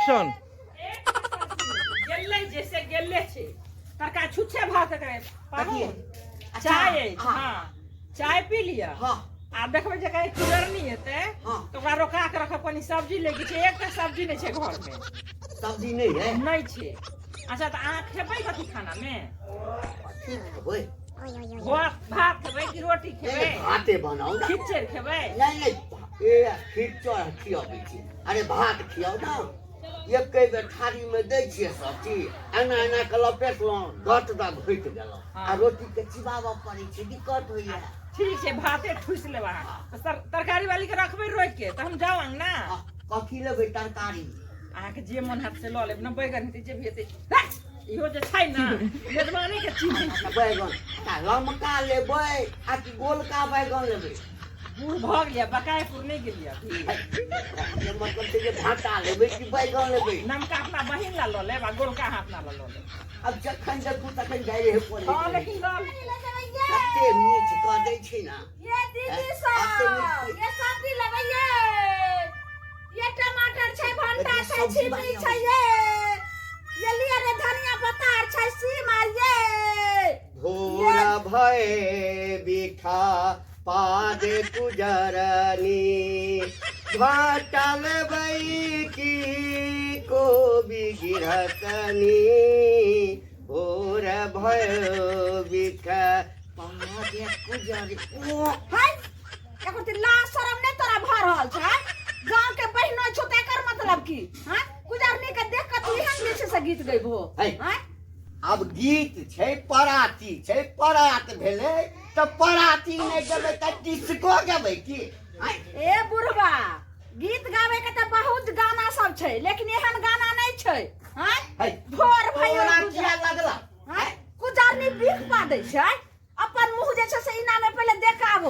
Action. गेलै जे से गेले छै, तरका छुच्छे भात करे पाहुन। अच्छा, चाय अछि? हाँ। हाँ, चाय पी लिअ। हाँ। आ देखबै जे कहीं चुड़नी हेतै। हाँ। तऽ ओकरा रोका के रखब, कनी सब्जी लैके छै। एकटा सब्जी नहि छै घरमे। सब्जी नहि है? नहि छै। अच्छा, तऽ अहाँ खेबै कथी खानामे? कथी खेबै? भात, भात खेबै कि रोटी खेबै? नहीं, भाते बनाउ ने। खिचड़ खेबै? नहीं नहीं, ए खिचड़ खियाबै छी? अरे भात खियाउ ने। एके बेर थारी में दै छियै सब चीज, एना एना के लपेटलहुँ, गट दऽ घोटि गेलहुँ। हाँ। आ रोटी के चिबाबऽ पड़ै छै, दिक्कत होइया। ठीक छै, भाते ठूसि लेब अहाँ। तऽ तरकारी वाली के रखबै रोकि के, तऽ हम जाउ अंगना। आ, कथी लेबै तरकारी? अहाँके जे मन हैत से लऽ लेब ने, बैगन हेतै, जे भी हेतै। है, इहो जे छै ने यजमाने के चिन्है छै। बैगन आ लमका लेबै आ कि गोलका बैगन लेबै? बूढ़ भऽ गेलियै, बकायपुर नहि गेलियै अभी। के मतलब छै जे भाटा लेबै कि बैगन लेबै? नमका अपना बहिन ला लऽ लेब आ गोलका अहाँ अपना ला लऽ लेब। अब जखन देखू तखन जाइ रहे पड़े। हँ, लेकिन लऽ कते मीठ कऽ दै छै ने। ये दीदी सब, ये सब्जी लेबै ये, ये टमाटर छै, भंटा छै, छिमी छै, ये लिअ रे, धनिया पत्ता आर छै, सीम आर ये। भोर भए बिखा पाद कुजरनी, भाटा लेबै की कोबी गिरहतनी? भोर भयो बिखा पाद कुजरनी। ओ है, एकर ते लाज शरम नहि तोरा भऽ रहल छै? गांव के बहिनो छौ तऽ एकर मतलब की? हैं, कुजरनी के देख कऽ तू एहन जे छै से गीत गैबहो? है। हैं? आब गीत छै, पराती छै, परात भेलै तऽ पराती नहि गेबै तऽ डिस्को गेबै की? आँय? ए बुढ़बा, गीत गावे के तऽ बहुत गाना सब छै, लेकिन एहन गाना नहि छै। हैं? है, भोर भयो तोरा किया लगला? हैं, कुजरनी बीख पा दै छै। अपन मुंह जे छै से इना में पहिले देख आबो।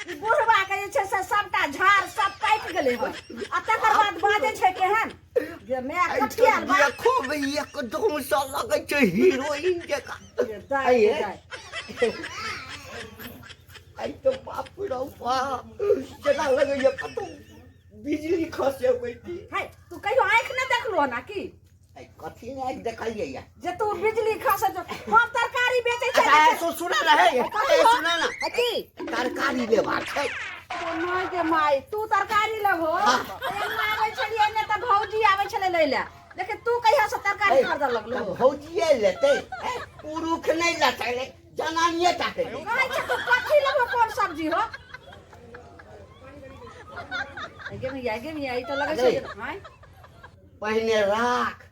ई बुढ़वा के जे छै से सबटा झाड़ सब पाकि गेलै हन, आ तकर बाद बाजै छै केहन जे माय कठियाल बा। देखो, एकदम से लगै छै हीरोइन जकाँ। जे दाइ आइए। दाइ। आइ तऽ बाप रौ बाप, जेना लगैया कतौ बिजली खसेबै की। है, तू कहियो आँखि नहि देखलो ना की? ऐ, कथी नहि देखलियै या? जे तू बिजली खसे जो हम तरकारी बेचै छै। अच्छा, ऐ, सुना रहे, कथी हो? सुना ना। की? तरकारी लेबाक छै। तो नहि गे माय, तू तरकारी लेबहो? हाँ। एना आबै छलियै ने तऽ भौजी आबै छलै लै लए, लेकिन तू कहिया से तरकारी ऐ, खरीदऽ लगलू? तऽ भौजिए लेतै, ऐ, पुरुख नहि लेतै, जनानिए टा के लेतै। कहै छै तू कथी लेबहो, कोन सब्जी हो? गे भैया, गे भैया, ई तऽ लगै छै जे- आँय? पहिने राख,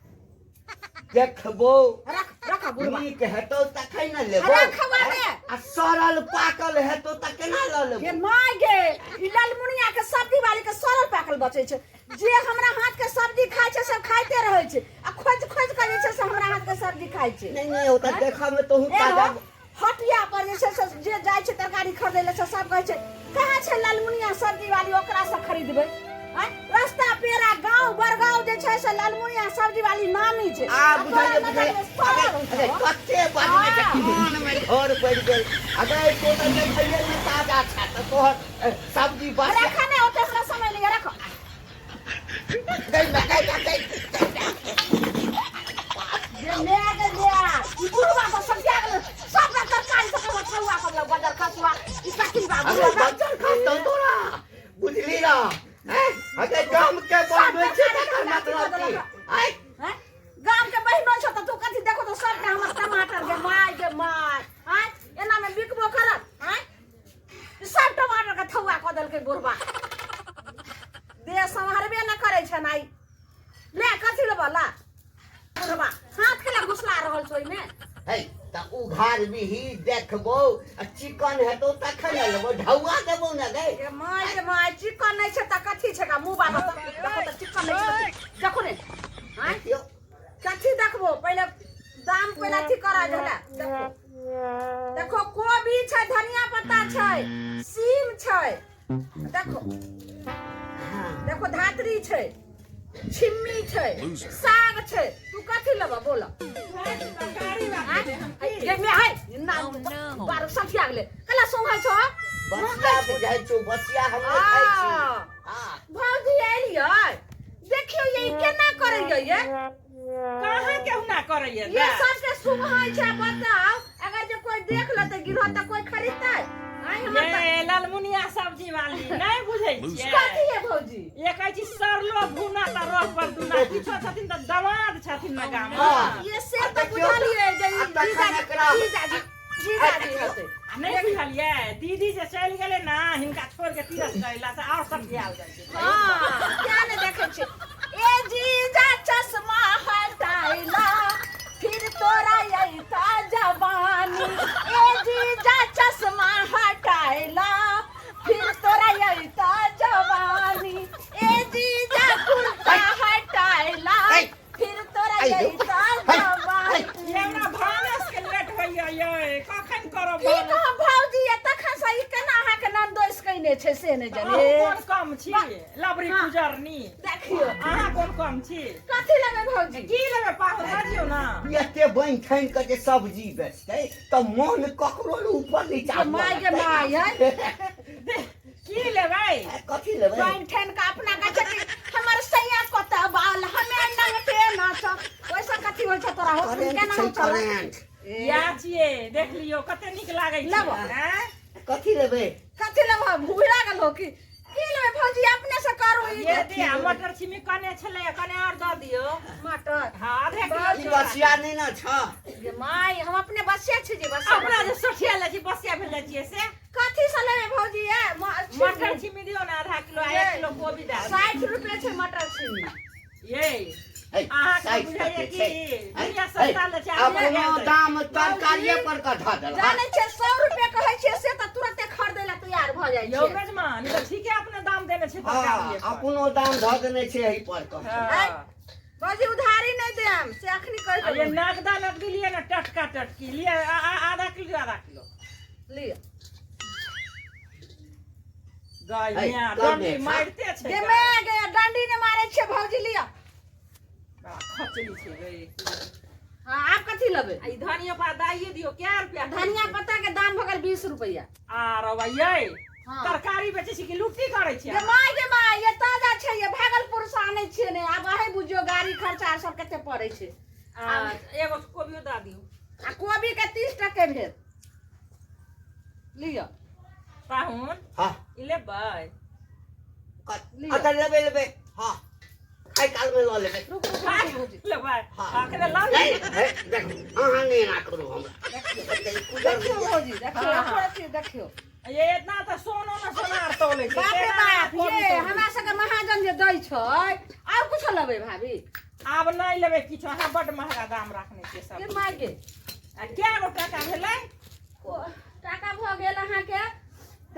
देखबो। रख, रख बुढ़वा। नीक हेतौ तखन ने लेबो। रखबा ने। आ सड़ल पाकल हेतौ तऽ केना लऽ लेबो? गे my गे, ई ललमुनिया के सब्जी वाली के सड़ल पाकल बचै छै। जे हमरा हाथ के सब्जी खाइ छै सब खाइते रहै छै, आ खोजि खोजि कऽ जे छै से हमरा हाथ के सब्जी खाइ छै। नहीं नहीं, ओ तऽ देखऽ मे तोहू ए ताजा। हो, हटिया पर जे छै से जे जाइ छै तरकारी खरीदै लए, से सब कहै छै, कहाँ छै ललमुनिया सब्जी वाली, ओकरा से खरीदबै। आँय? रास्ता पेड़ा गाँव बड़गाँव जे छै से ललमुनिया सब्जी वाली नामी छै। आ आ बुझलियै तोरा बुझलियै। नजरमे सड़ल अरे छौ। कते बजबै छै, कान मे घर पड़ि गेल। अगर तो तऽ देखैये मे ताजा छै तऽ तोहर सब्जी बस। रख ने, ओते हमरा समय नहीं है, रख। गई मैं, गई मैं, गई। जे मैं के जे ई बुढ़वा सब समझा गेल, सब तरकारी सब के छुआ सब लग बजर खसुआ ई कथी बा? अरे बुढ़वा बच्चन खसतौ तोरा, बुझली ना? हैं, अगर गाम के बनबै छै तकर मतलब की? आँय? हैं? गाम के बहिनो छौ तऽ तू कथी? देखो तो सबटा हमर टमाटर, गे my, गे my. आँय, एना मे बिकबो करत? आँय, ई सब टमाटर के थौआ कऽ देलकै बुढ़वा। देह सम्हारबे न करै छै नाई। ले, कथी लेबऽ? ला बुढ़वा, हाथ के ला घुसला रहल छौ ओहिमे। है, तऽ उघार बिही, देखबो, आ चिकन हेतौ तखन ने लेबो, ढौआ देबो ने गै। गे my, गे my, चिकन नहि छै तऽ कथी छै? गा मुँह बाबा, देखो तऽ चिकन नहि छै तऽ देखो ने। आँय? देखियौ। कथी देखबो? पहिले दाम, पहिले अथी करा झला। देखो, देखो, कोबी छै, धनिया पत्ता छै, सीम छै, देखो, देखो, धात्री छै, छिम्मी छै, साग छै। तू कथी लेबऽ, बोल। गे मे है ना, बार सठिया गेलै, कला सोंघै छौ? बसिया बुझाइ छौ, बसिया हम नहि खाइ छी। आ हाँ। भौजी एलियै, देखियौ ये ई केना करै करैया ये? कहाँ केहुना करैया ये सबके सुभाय छै। बताओ, अगर जे कोई देख लेतै गिरह तऽ कोई खरीदतै? आइ हमर तऽ ये ललमुनिया सब्जी वाली नहि बुझै छियै। कथी है भौजी? ये कहै छी सरलो भूना तऽ रह पर दूना किछो छथिन तऽ दमाद छथिन ने गाम। हँ। ये से तऽ बुझलियै जे ई आ तखन जीजा एकरा- जीजाजी जीजाजी हेतै। आ नहि बुझलियै, दीदी जे चलि गेलै ने हिनका छोड़ि के तीरथ करै ला से आओर सब आयल जाइ छै। हाँ, क्या ने देखै छी। ए जीजा चश्मा हटाइला फिर तोरा अइता जवानी, ए जीजा चश्मा हटाइला फिर तोरा अइता जवानी, ए जीजा कुर्ता हटाइला फिर तोरा अइता जवानी। ये हमरा भानस के लेट होइया ये, कखन करब की भानस? कहब भौजी, ये तखन से ई केना अहाँके ननदोस कयने छै से नहि अहूँ जाने। कोन कम छी लबरी गुजरनी? देखियौ, अहाँ कोन कम छी? कथी लेबै भौजी? की लेबै पाहुन, बाजियौ ने। एते बनि ठानि कऽ जे सब्जी बेचतै तऽ मन ककरो ने ऊपर नीचा गे माय गे माय है। की लेबै? कथी लेबै? बनि ठानि कऽ अपना कहै छै कि हमर सैया कतऽ बाल हमे नंगटे नाच, ओइसँ कथी होइ छै तोरा? हो करेंट केना छै हो चलत? करेंट। इएह छियै, देख लियौ कते नीक लागै छै। लेबो। आँय? कथी लेबै? कथी लेबो? भूरा गेल हो की? की लेबै भौजी, अपने से करू ई। ये दे आ मटर छिमी कने छलै, कने आओर दऽ दियौ। मटर? हँ, आधे किलो। ई बसिया नहि ने छ। गे माय, हम अपने बसिया छी जे बसिया। अपना जे सोठिया लै छी, बसिया भेल जाइ छियै से। कथी से लेबै भौजी? ये मटर छिमी दियौ ने आधा किलो आ 1 किलो कोबी दए दियौ। 60 रुपए छै मटर छिमी। ये है, अहाँके 60 बुझाइए टके कि छै। है, दुनिया है, सस्ता लै छै, आब अपनो महगा दै। दाम तरकारिये पर कऽ धऽ देलक। जानै छियै, 100 रुपए कहै छियै से तऽ तुरते खरीदै लए तैयार भऽ जाइ यौ छै। मेजमान, ई तऽ ठीके अपने दाम देने छै हँ, तरकारिये पर। अपनो दाम धऽ देने छै एहि पर कऽ। हँ। भौजी, उधारी नहि देम से अखनी कहि आ ये देलहुँ। नगदा नगदी लिए ने, टटका टटकी लिए, आधा किलो आधा किलो लिअ। गाय है, मियाँ, कम डंडी है, मारिते छै। गे माय गे, डंडी नहि मारै छियै भौजी, लिअ। बड़ा खचली छै गई। हँ, आब कथी लेबै? आ ई धनिया पात दाइए दियौ, कै रुपया? धनिया पत्ता के दाम भऽ गेल 20 रुपैआ। आ रौ यै। हँ। तरकारी बेचै छी कि लुट्टी करै छी? गे माय गे माय, ये ताजा छै, ये भागलपुर से आनै छियै ने, आब अहीं बुझियौ गाड़ी खर्चा सब कते पड़ै छै। आ एगो कोबियो दऽ दियौ। आ कोबी के 30 टके भेल, लिअ। पाहुन। हँ। ई लेबै? लिअ। अच्छा, लेबै लेबै, हँ, खाइ कालमे लऽ लेबै। रुक रुक रुक भौजी। लेबै? हँ। अखने लऽ नहीं, लिअ। हे, देखू, अहाँ नहि एना करू हमरा। देखियौ भौजी, देखियौ। हँ। एको रत्ती देखियौ। ये इतना तऽ सोनो ने सोनार तौलै छै। बाप रे तेना बाप, कोबी ये तौलै। हमरा सबके महाजन जे दै छै। आब कुछो लेबै भाभी? आब नहि लेबै किछो, अहाँ बड्ड महगा दाम राखने छियै सब। के माय गे। आ कै गो टाका भेलै? टाका भऽ गेल अहाँके,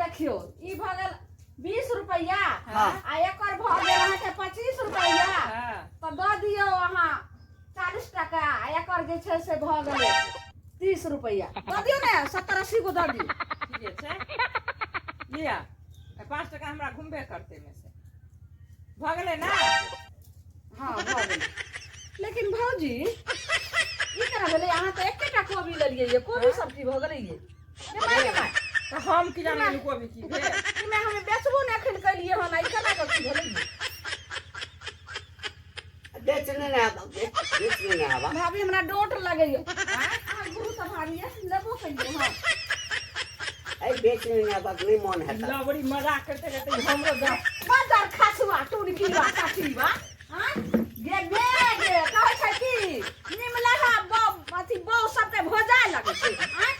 देखियौ, ई भऽ गेल 20 रुपैआ। हँ। आ एकर भऽ गेल अहाँके 25 रुपैआ। हँ। तऽ दऽ दियौ अहाँ 40 टाका, आ एकर जे छै से भऽ गेलै 30 रुपैआ। दऽ दियौ ने, 70 80 गो दऽ दियौ। ठीके छै, लिअ, 5 टका हमरा घुमबे करतै एहिमे से। भऽ गेलै ने? हँ, भऽ गेलै। लेकिन भौजी, ई केना भेलै? अहाँ तऽ एकेटा कोबी लेलियै ये, कोबी सब्जी भऽ गेलै ये। ये माय गे माय। तऽ हम की जानै कोबी की भेल। ई मे हम बेचबो ने एखन केलियै हन, आ ई केना कऽ की भेलै ये? बेचने नहि आबा, बेचने नहि आबा। भाभी, हमरा डोट लगैया। अहाँ गुरु तऽ भाभी ये, लेबो कहियो। हँ। ऐ, बेचने नहि आबा, नहि मन हेतै। लबड़ी मजाक करते करते हमरो दाँत बाजार खसुआ टुनकीवा कथीवा। आँय गे गे गे, कहै छै कि निमलहा बौ अथी बौ सबके भोजाय लगै छै। आँय,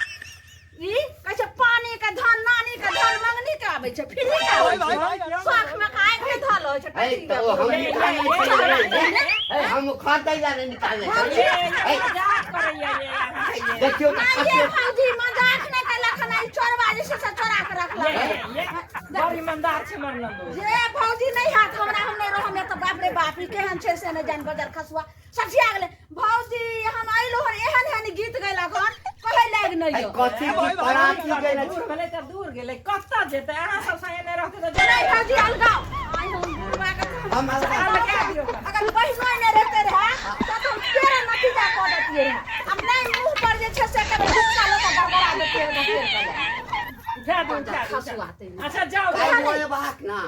ई कहै छै पानी के धन, नानी के धन, मंगनी के आबै छै, फ्री के आबै छै, शौख में के आँखि के धल होइ छै। ऐ, तऽ ओ हम निकालने छलियै। ऐ, हम खरीदै लए नहि निकालने छलियै। ये मजाक करैया ये अहाँके ये। देखियौ तऽ नहीं ये कते भौजी, मजाक नहि केलक हन, ई चोरबा जे छै से चोरा के ये रखलक। ये बड़ ईमानदार छै हमर नंदो। जे भौजी नहि हैत हमरा, हम नहि रहम तऽ बाप रे बाप, ई केहन छै से नहि जान। बजर खसुआ सठिया गेलै। भौजी, हम अयलहुँ हन, एहन एहन गीत गैलक हन, कहै लागि नहि ऐ, यौ। कथी की पराती गेल? दूर भेलै तऽ दूर गेलै, कतऽ जेतै? अहाँ सब संगे नहि रहतै तऽ नहि जेतै। भौजी, अलगाओ। आइ हम बुढ़बा के तऽ हम अलगा अलगा दियौ। अगर बहिनो नहि रहते रहे तऽ हम तेरह नतीजा कऽ दैतियै रहे। आब नहि, मुँह पर जे छै से कभी गुस्सा लऽ कऽ गड़गड़ा दैतियै रहे फेर कऽ। उठा दू, उठा दू। खसुआ तैमे। अच्छा, जाउ। काल्हि लेबाक ना?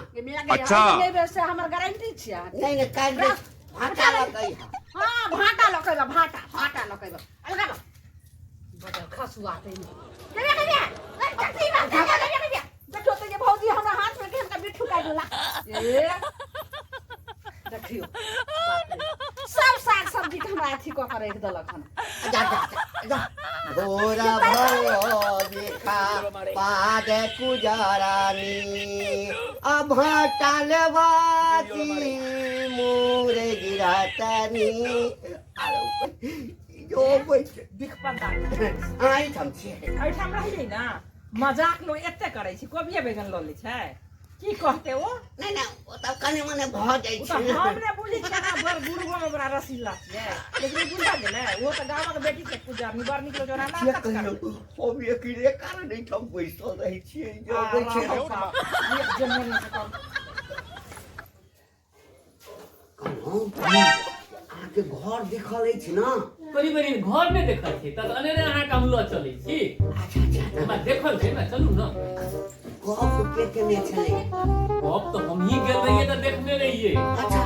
अच्छा, नहि भेल से हमर गारंटी छियै अहाँके। नहि नहि, काल्हि भाटा लगै। सुआते नहीं कहिया कहिया अरे चाची बात कहिया कहिया कहिया देखो तो ये भौजी हमरा हाथ में केहन का बिट्ठू काट ला ए देखियो बाप रे। सब साग सब्जी के हमरा अथी कऽ के राखि देलक हन जा जा जा भोरा भयो बिखा पाद कुजरानी अभटल बाती मोरे गिरतनी आरो जो बैठ बिखपंदा एहिठाम छियै एहिठाम रहियै ने मजाक लोग एते करै छै कोबिये बैगन लऽ लै छै की कहते ओ नहि नहि ओ तऽ कने मने भऽ जाइ ओ छै तऽ ने हम ने बुझै छियै अहाँ बड़ बुढ़बो मे बड़ा रसीला छियै लेकिन ई बुझल गेलै ओ तऽ गामक बेटी छै पूजा बड़ नीक लोक ओना किया नाटक कहियौ करबै हम एकरे कारण एहिठाम बैसल रहै छियै जे अबै छै एक जमीन से कम कहलहुँ अहाँके घर देखल अछि ने बड़ी बड़ी घर नहि देखल छी तब अनेरे अहाँके हम लऽ चलै छी अच्छा अच्छा हमरा देखल छै ने चलू ने गप के केने छलै गप तऽ हमही गेल रहियै तऽ देखने रहियै अच्छा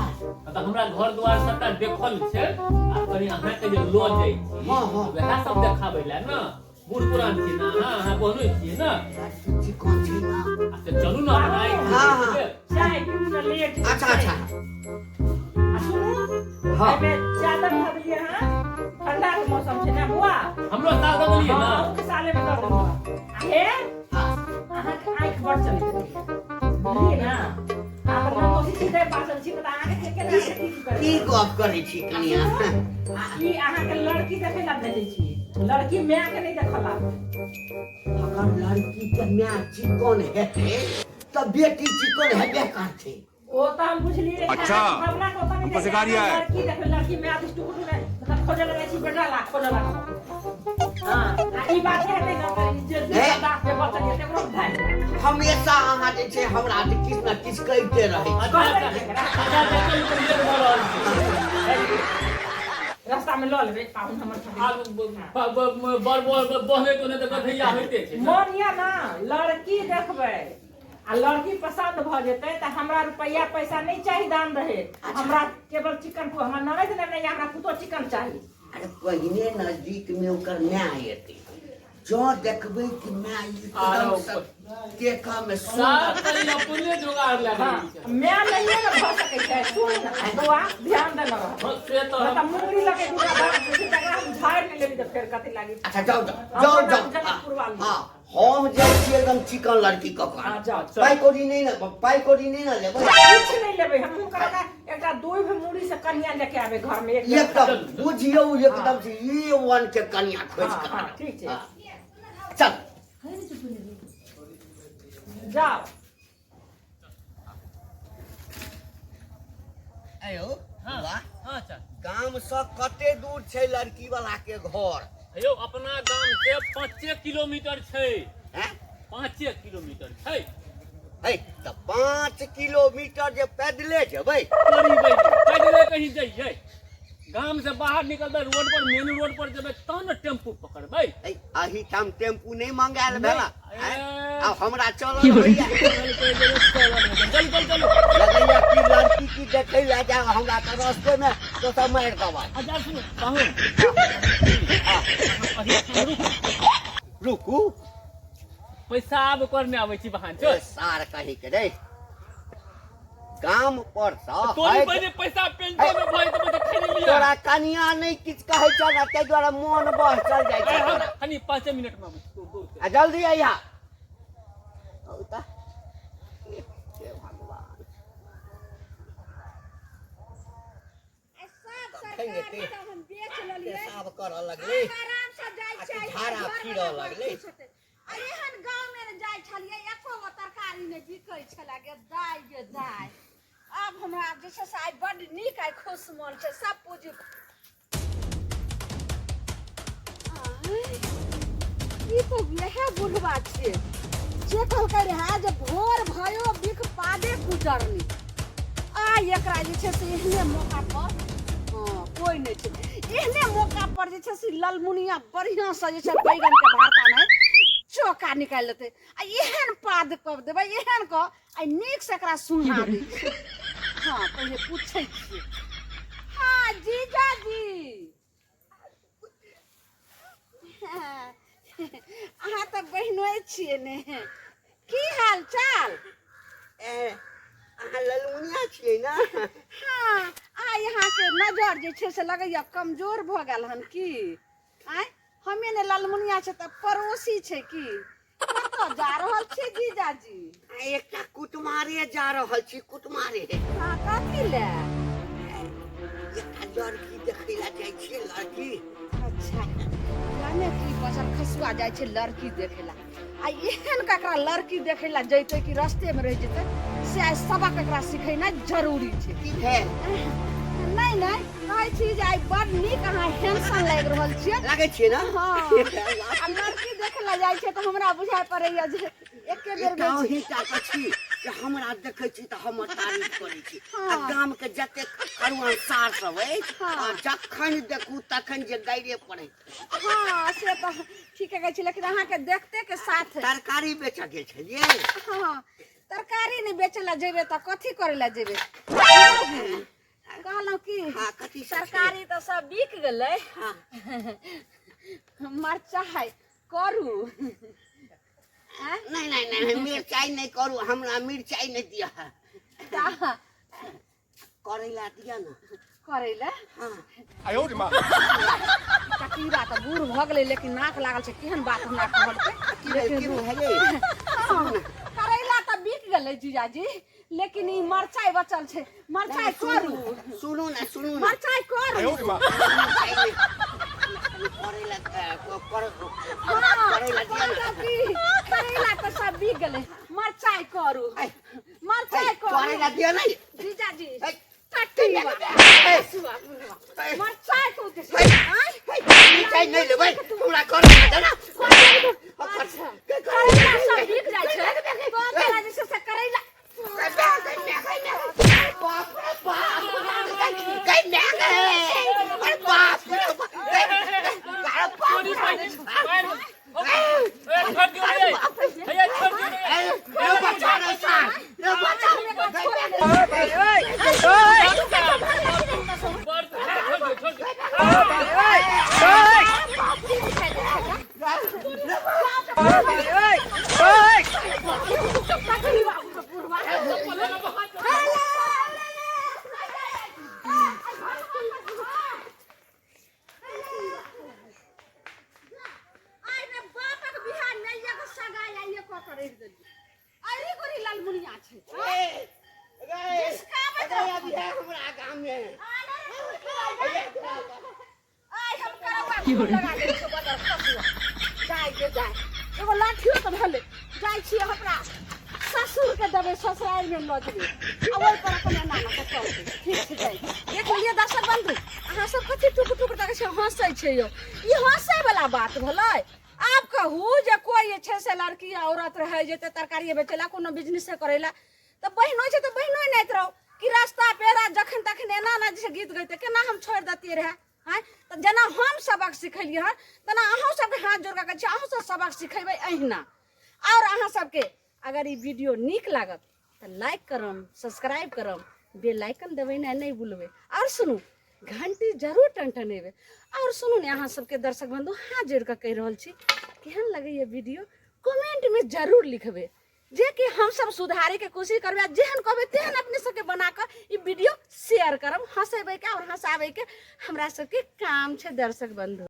तऽ हमरा घर द्वार सबटा देखल छै आ कनि अहाँके जे लऽ जाइ छी हँ, हँ। वएह सब देखाबै लए ने बूढ़ पुरान छी ने अहाँ अहाँ बहनो छियै ने चिकन छै ने आ तऽ चलू ने अपना हँ, हँ। चाय पीबू ने लेट अच्छा अच्छा आ सुनू हँ। एहिमे चादर धऽ देलियै हँ ठंडा के मौसम छै ने बुआ हमरो साल दऽ देलियै ने हँ अहूँके साले मे दऽ देलहुँ आ हे अहाँके आँखि बड़ चलैत रहैए बुझलियै ने अहाँ तऽ नमोसी सीधे बाजल छी तऽ अहाँके के केना की की करबै गप करै छी कनिया ई अहाँके लड़की देखै लए भेजै छी लड़की माय के नहि देखल आबै अगर लड़की के माय चिकन हेतै तऽ बेटी चिकन हेबे करतै ओ तऽ हम बुझलियै अच्छा, भावना के ओतऽ नहि हमको सिखा रिया है। लड़की देखबै लड़की माय दिस टुकुर टुकुर मतलब खोजऽ लगै छी बेटा ला खोजऽ लागल हँ आ ई बात हेतै ने तऽ ई जे हे। दास जे बचल ये तकरो भाइ हमेशा अहाँ जे छै हमरा जे किछु ने किछु कहिते रहै छी अच्छा अच्छा अच्छा अच्छा चलू तऽ लेट भऽ रहल छै रास्ता में लऽ लेबै पाहुन हमर आब बर बर बहने तो नहि तऽ गधैया होइते छै ने। मोन यऽ ने लड़की देखबै आ लड़की पसन्द भऽ जेतै तऽ हमरा रुपैआ पैसा नहि चाही दान रहे हमरा केवल चिकन हमर ननद ने नहि हमरा पुतोह चिकन चाही अरे पहिने नजदीक में ओकर माय एतै जँ देखबै कि माय एकदम से देखऽ में साफ सुन्दर करी अपने जोगाड़ लए हाँ लेने छै। माय नहिए ने भऽ सकै छै सुन बौआ ध्यान देने रह हँ, से तऽ तऽ मुंगरी लगे दूटा बात छै तकरा हम झाड़ि नहि लेली तऽ फेर कथी लागी अच्छा जाउ जाउ जाउ जाउ जनकपुर वाली। हाँ हम जाइ छी एकदम चिकन लड़की कऽ हाँ, कऽ जाउ, चल। पाइ कौड़ी नहि ने पाइ कौड़ी नहि ने लेबै किछु नहि लेबै हम हुनकर एकटा दूभ मुड़ी से कनिया लेके आबे घर में एक एकदम बुझियौ एकदम से ई वन के कनिया खोजि हाँ, कऽ हाँ, आनब। ठीक छै। हाँ। चल जाओ आयो हाँ, वाह हाँ चाचा गाम से कते दूर छै लड़की वाला के घर यौ अपना गाम से 5 किलोमीटर छै हैं 5 किलोमीटर छै है तऽ 5 किलोमीटर जे पैदले जेबै पैदले कहीं जइयै गाम से बाहर निकलबै रोड पर मेन रोड पर जेबै तहन ने टेम्पू पकड़बै है, एहिठाम टेम्पू नहि मंगायल भेला नहि, हैं? आब हमरा चलल होइया चल चल चलो लगैया कि लड़की की देखै लए जायब हमरा तऽ रस्ते मे तो सब मारि देबै अच्छा सुनू पाहुन रुकू पैसा आब करने आबै छी बहान ए चल सार कही के रे गाम पर सँ तोरी हटि- पहिने पैसा पेंशन में भरि देबै तऽ खरीद लिअ तोरा कनिया नहि किछु कहै छौ ने ताहि दुआरे मोन बह चल जाइ छै आइ हम तोरा। कनि 5 मिनट में आबै छी दौड़ के। आ जल्दी अइहा औ तऽ। हे भगवान आ सब कखन सरकार एते के हम बेच लेलियै पेशाब करऽ लगलै आब आराम से जाइ आ छै झाड़ा घर फिरऽ वाला लगलै। बड़ खुश हेतै। आ एहन गाँव मे ने जाइ छलियै एको गो तरकारी नहि बिकै छलै गे दाइ गे दाइ आब हमरा जे छै से आइ बड्ड नीक आइ खुश मोन छै सब पूजी आँय, ई तऽ वएह बुढ़वा छियै जे कहलकै रहए जे भोर भयो बिख पादे गुजरनी आ एकरा जे छै से एहने मौका पर हँ कोइ नहि छै एहने मौका पर जे छै से ललमुनिया बढ़िआँसँ जे छै बैगनके भरता नहि चोका निकालि लेतै आ एहन पाद कऽ देबै एहन कऽ आ नीकसँ एकरा सुना दै छियै हँ पहिले पूछै छियै हँ जीजाजी तऽ बहिनोए छियै ने। की हाल चाल? ए, अहाँ ललमुनिया छियै ने? हाँ, आइ अहाँके नजर जे छै से लगैया कमजोर भऽ गेल हन की? आँय, हमे ने ललमुनिया छै तऽ पड़ोसी छै की? कतऽ जा रहल छी जीजाजी? आ, एकटा कुटमारे जा रहल छी, कुटमारे। हाँ, कथी ले? एकटा लड़की देखै लए जाइ छियै, लड़की। अच्छा, जाने की बचल खसुआ जाइ छै लड़की देखै ला। आ एहन ककरा लड़की देखै ला जैतै कि रस्ते में रहि जेतै, से आइ सबक एकरा सिखेनाइ जरूरी छै। की भेल? नहि नहि, कहै छी जे आइ बड नीक अहाँ हैंडसम लागि रहल छियै। लागै छियै ने? हाँ, आ लड़की देखै ला जाइ छै तऽ हमरा बुझाइ पड़ैया जे एके बेर एकटा मे अहीं टा के छी जे हमरा देखै छी तऽ हमर तारीफ करै छी। आ गाम के जतेक करुआन सार सब अछि, आ जखन देखू तखन जे गाइरे पड़ैत। हाँ, से तऽ ठीके कहै छी, लेकिन अहाँके देखते के साथ। तरकारी बेचऽ गेल छलियै? हाँ, तरकारी नहि बेचै लए जेबै तऽ कथी करै लए जेबै? कहलहुँ की, हाँ, कथी सब छै? तरकारी तऽ सब बिक गेलै। हाँ। मरचाइ करू? आँय? नहि नहि नहि नहि, मिरचाइ नहि करू, हमरा मिरचाइ नहि दिअ। तऽ करैला दिअ ने। करैला? हाँ। कटीरा तऽ बूढ़ भऽ गेलै, लेकिन नाक लागल छै, केहन बात हमरा कहलकै। की भेल? की भेल? हाँ, करैला तऽ बिक गेलै जीजाजी, लेकिन ई मरचाइ बचल छै, मरचाइ करू? सुनू ने, सुनू ने। मरचाइ करू? मिरचाइ नहि, करैला हाँ, करैला दिअ ने। कहलहुँ की, करैला तऽ सब बिक गेलै, मरचाइ करू, मरचाइ करू। करैला दिअ ने। जीजाजी, है, कटीवा है, मरचाइ को के? आँय? मिरचाइ नहि लेबै, हमरा करैला दे ने। अच्छा, करैला सब बिक जाइ छै तो तोरा जे छै से करैला। बाप रे बाप, गै माय गै, अरे बाप रे बाप, चोरी पाइ ए, छोड़ दियौ रे। हैया, छोड़ दियौ रे। रे बचा रे सार, रे बचा। बड़ छोड़ दियौ, छोड़ दियौ। आइ रे बापक बिहार नैया के सगाई आइए कऽ के रहि देलियै। अरे गोरी लालमुनिया छै। हमरा गाम में आइ हम करौआ खूब लगा दै छियौ बदर खसुआ। जाय गे जाय, एगो लाठियो तऽ भेलै। जाइ छियै हमरा ससुर के देबै, ससुरारि मे लऽ जेबै आ ओहि पर अपन एना एना कऽ चलतै। ठीक छै, जाइ। देख लेलियै दर्शक बंधु, अहाँ सब कथी टुक टुक तकै छै, हँसै छै यौ? ई हँसै वाला बात भेलै? आब कहू जे कोइ जे छै से लड़की या औरत रहै जेतै तरकारी बेचै ला, कोनो बिजनेसे करै ला, तऽ बहिनो छै तऽ बहिनो नाइत रहू कि रास्ता पेरा जखन तखन एना एना जे छै गीत गैते, केना हम छोड़ि दैतियै रहए? आँय, तऽ जेना हम सबक सिखेलियै हन तेना अहूँ सबके हाथ जोड़ कऽ कहै छी, अहूँ सब सबक सिखेबै अहिना। आओर अहाँ सबके अगर ई वीडियो नीक लागत तऽ लाइक करम, सब्सक्राइब करम, बेल आइकन दबेनाइ नहि भूलबै, आओर सुनू घंटी जरूर टनटनेबै। आओर सुनू ने, अहाँ सबके दर्शक बंधु हाथ जोड़ कऽ कहि रहल छी, केहन लगैए वीडियो कमेंटमे जरूर लिखबै, जे कि हमसब सुधारैके कोशिश करबै आ जेहन कहबै तेहन अपने सबके बना कऽ ई वीडियो शेयर करब। हँसेबैके आओर हँसाबैके हमरा सबके काम छै दर्शक बंधु।